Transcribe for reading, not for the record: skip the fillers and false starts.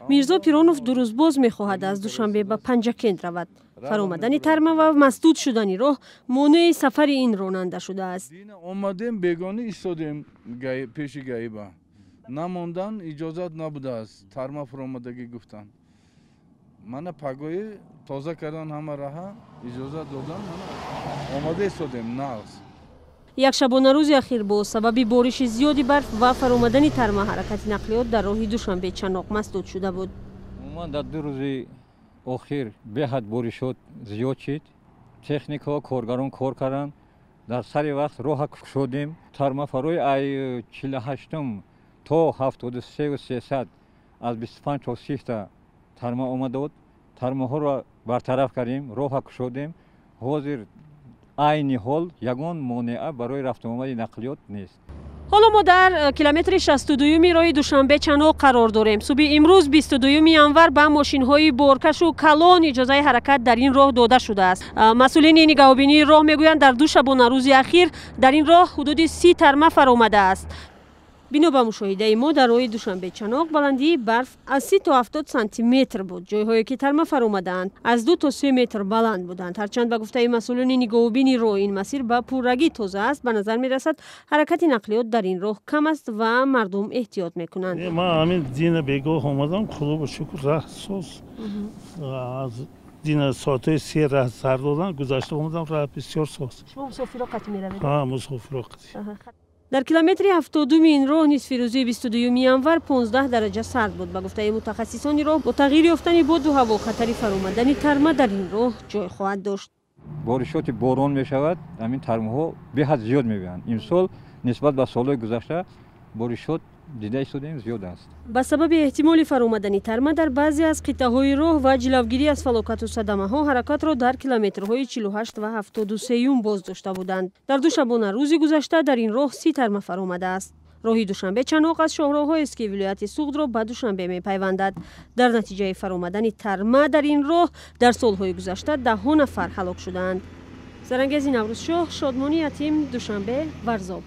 Мирзо Пиронов 2 рӯз боз мехоҳад аз Душанбе ба Панҷакент равад. Фаромадани тарма ва масдуд шудани роҳ монеи сафари ин ронанда шудааст. Омадем, бегонӣ истодем пеши гаиба. Намондан иҷозат набудааст, тарма фуромадагӣ гуфтанд. Мана пагоҳӣ тоза кардан ҳама раҳа, иҷозат додан, мана омада истодем нағз. Як шабонарӯзи ахир бо сабаби бориши зиёди барф ва фаромадани тарма ҳаракати нақлиёт дар роҳи Душанбе Чаноқ масдуд шуда буд. Умуман дар 2 рӯзи охир беҳад боришот зиёд шид. Техникаҳо, коргарон кор карданд. Дар сари вақт роҳа кушодем. Тармафарои ай 48 то 73,300 аз 25 то 30 та тарма омадод. Тармаҳоро бартараф кардем, роҳа кушодем. Ҳозир айни ҳол ягон монеа барои рафтуомади нақлиёт нест. Ҳоло мо дар километри 62-юми роҳи Душанбе Чаноқ қарор дорем. Субҳи имрӯз 22 январ ба мошинҳои боркашу калон иҷозаи ҳаракат дар ин роҳ дода шудааст. Масъулини нигаҳбонии роҳ мегӯянд, дар 2 шабонарӯзи ахир дар ин роҳ ҳудуди 30 тарма фаромадааст. Бино ба мушоҳидаи мо дар роҳи Душанбе Чаноқ баландии барф аз 30 то 70 сантиметр буд. Ҷойҳое ки тарма фаромадаанд аз 2 то 3 метр баланд буданд. Ҳарчанд ба гуфтаи масъулони нигаҳбонии роҳ ин масир ба пуррагӣ тоза аст, ба назар мерасад ҳаракати нақлиёт дар ин роҳ кам аст ва мардум эҳтиёт мекунанд. Ман ҳамин дина бегоҳ омадам, худо ба шукр раҳ соз. Аз дина соатҳои 3 раҳ сар додан, гузашта омадам, раҳ бисёр соз. Шумо мусофиро қатъ меравед? Ҳа, мусофиро қатъ. Дар километри 72-ми ин роҳ нисфирӯзии 22 январ 15 дараҷа сард буд. Ба гуфтаи мутахассисони роҳ, бо тағйир ёфтани боду ҳаво хатари фаромадани тарма дар ин роҳ ҷой хоҳад дошт. Боришоти борон мешавад, ҳамин тармаҳо беҳад зиёд мебиёянд. Имсол нисбат ба солҳои гузашта боришот дида истодем зиёд аст. Ба сабаби эҳтимоли фаромадани тарма дар баъзе аз қитъаҳои роҳ ва ҷилавгирӣ аз фалокату садамаҳо ҳаракатро дар километрҳои 48 ва 73 боз дошта буданд. Дар 2 шабонарӯзи гузашта дар ин роҳ 30 тарма фаромадааст. Роҳи Душанбе Чаноқ аз шоҳроҳҳоест ки вилояти Суғдро ба Душанбе мепайвандад. Дар натиҷаи фаромадани тарма дар ин роҳ дар солҳои гузашта даҳҳо нафар ҳалок шудаанд. Зарангези Наврӯзшоҳ, Шодмонӣ Ятим, Душанбе, Варзоб.